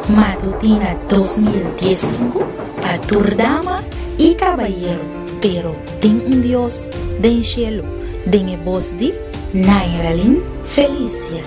Matutina 2015 pa tur dama i kabayero, pero tin un Dios den shelu, den e bos di Nairalyn Felicia.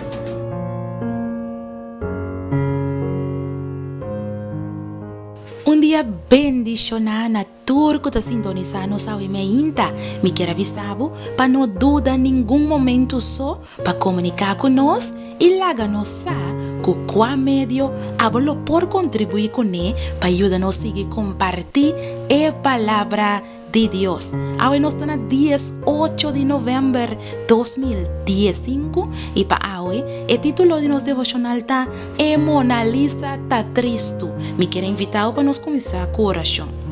Un dia bendishoná na Tur ku ta sintonisá nos awe meinta, mi kier a bisa bo pa no duda ningun momentu so pa komuniká ku nos i laga nos sa ku kua medio abo lo por kontribuí kuné pa yuda nos sigui kompartí e Palabra di Dios. Awe nos ta na 18 di novèmber 2015 i pa awe e título di nos devoshonal ta E Mona Lisa ta tristu. Mi kier invitá bo pa nos kuminsá ku orashon.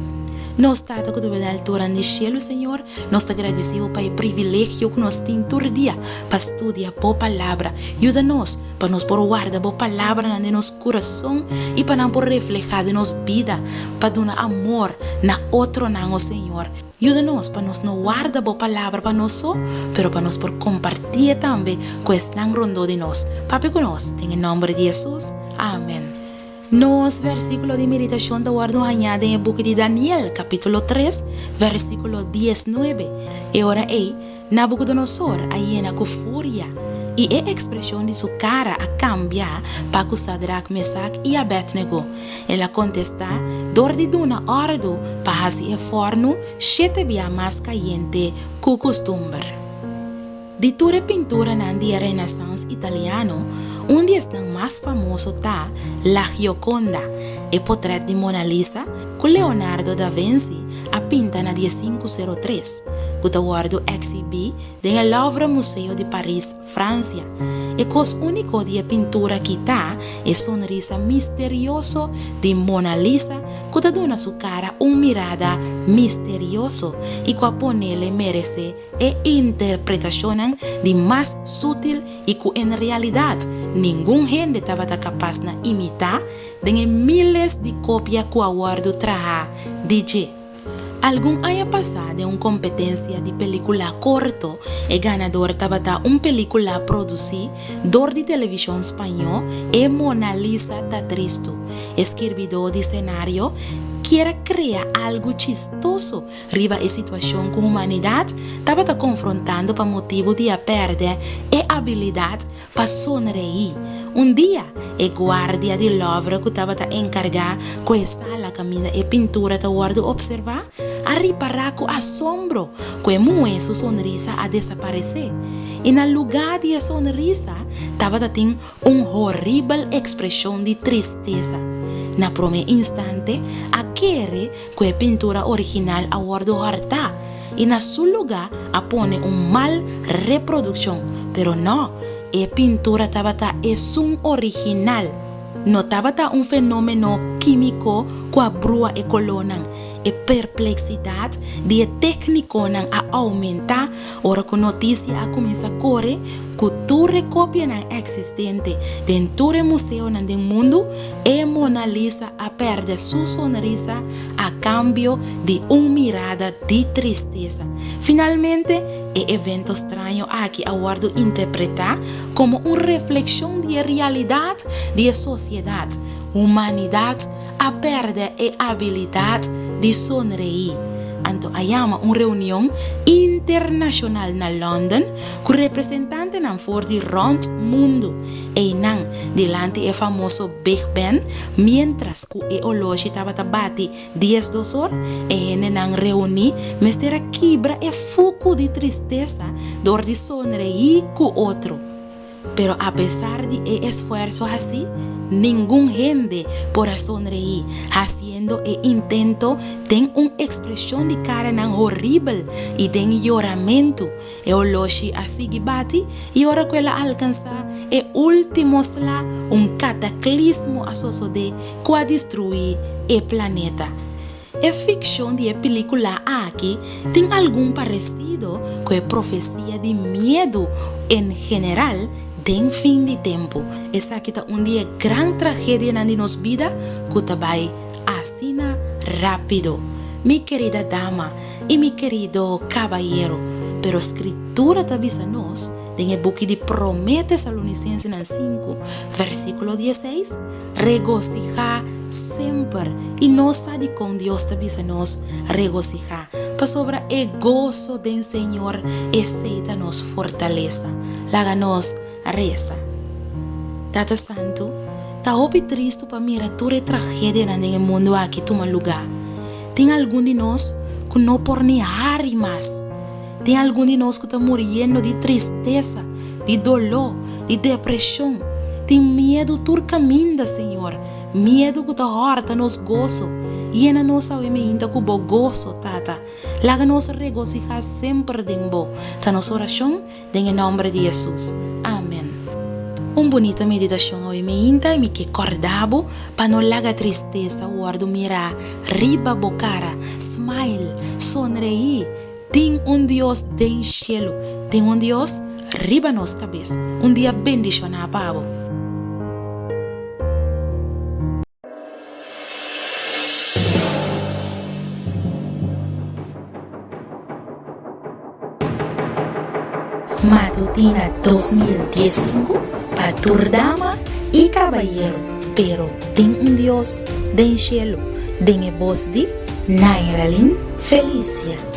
Nos Tata ku ta biba den alturan di shelu, Señor, nos ta gradisí bo pa e privilegio ku nos tin tur dia pa studia bo Palabra. Yuda nos pa nos por warda bo palabranan den nos kurason i pa nan por reflehá den nos bida pa duna amor na otronan, o Señor. Yuda nos pa nos no warda bo palabra pa nos so, pero pa nos por kompartié tambe ku esnan rondó di nos. Papia ku nos, den e nòmber di Hesus. Amen. Nos versíkulo di meditashon ta wòrdu hañá den e buki di Daniel, kapítulo tres, versíkulo diesnuebe. E ora ei, Nabukodonosor a yena ku furia, i e ekspreshon di su kara a kambia pa ku Sadrak, Mesak i Abednego. El a kontestá dor di duna òrdu pa hasi e fòrnu shete bia mas kayente ku kustumber. Di tur e pinturanan di e Renaissance italiano, un di esnan mas famoso ta La Gioconda, e potrèt di Mona Lisa ku Leonardo da Vinci a pinta na diesinku sero tres, ku ta wòrdu eksibí den e Louvre Museo di Paris, Fransia. E kos úniko di e pintura akí ta e sonrisa misterioso di Mona Lisa ku ta duna su kara un mirada misterioso i ku a ponele meresé e interpretashonnan di mas sutil i ku en realidat ningun hende tabata kapas na imitá den e míles di kopia ku a wòrdu trahá di dje. Algun aña pasá den un kompetensia di pelíkula korto e ganador tabata un pelíkula produsí dor di televishon spañó E Mona Lisa ta tristu. E skirbidó di senario kier a krea algu chistoso riba e situashon ku humanidat tabata konfrontando pa motibu di a pèrdè e abilidat pa sonreí. Un dia, e guardia di Louvre ku tabata enkargá ku e sala kaminda e pintura ta wòrdu opservá, a ripará ku asombro ku e muhé su sonrisa a desaparesé, i na lugá di e sonrisa tabata tin un horibel ekspreshon di tristesa. Na promé instante, a kere ku e pintura original a wòrdu hòrtá i na su lugá a pone un mal reprodukshon, pero nò, e pintura tabata esun original. No tabata un fenómeno kímiko ku a brua e kolónan. E perpleksidat di e téknikonan a oumentá ora ku notisia a kuminsá kore ku tur e kopianan eksistente den tur e museonan den mundu, e Mona Lisa a pèrdè su sonrisa a kambio di un mirada di tristesa. Finalmente, e evento straño aki a wòrdu interpretá komo un reflekshon di e realidat di e sosiedat, humanidat a pèrdè e abilidat di sonreí. Anto a yama un reunion internashonal na London ku representantenan for di rònt mundu. Einan, dilanti e famoso Big Ben, miéntras ku e oloshi tabata bati 12 or, e hendenan reuní mester a kibra e fuku di tristesa dor di sonreí ku otro. Pero apesar di e esfuerso hasí, ningun hende por a sonreí, hasiendo e intento den un ekspreshon di karanan horibel i den yoramentu. E oloshi a sigui bati i ora ku el a alkansá e último sla, un kataklismo a sosodé ku a destruí e planeta. E fikshon di e pelíkula aki tin algun paresido ku e profesia di miedu en general den fin di tempu. Esaki ta un di e gran tragedianan di nos bida ku ta bai asina rápido. Mi kerida dama i mi kerido kabayero. Pero Skritura ta bisa nos den e buki di Promé Tesalonisensenan sinku, versíkulo dieseis, Regosihá semper. I nos sa dikon Dios ta bisa nos regosihá, pasobra e goso den Señor esei ta nos fortalesa. Laga nos resa. Tata Santu, ta hopi tristu pa mira tur e tragedianan den e mundu aki tuma lugá. Tin algun di nos ku no por ni hari mas. Tin algun di nos ku ta muriendo di tristesa, di doló, di depreshon. Tin miedu tur kaminda, Señor, miedu ku ta hòrta nos goso. Yena nos awe meinta ku bo goso, Tata. Laga nos regosihá semper den bo. Ta nos orashon Den e nomber di Hesus. Amen. Un bunita meditashon awe meinta i mi ke kòrda bo pa no laga tristesa wòrdu mirá riba bo kara. Smile, sonreí. Tin un Dios den shelu. Tin un Dios riba nos kabes. Un dia bendishoná pa bo. Matutina 2015 pa tur dama y cabayero, pero tin un Dios den cielo, den e bos di Nairalyn Felicia.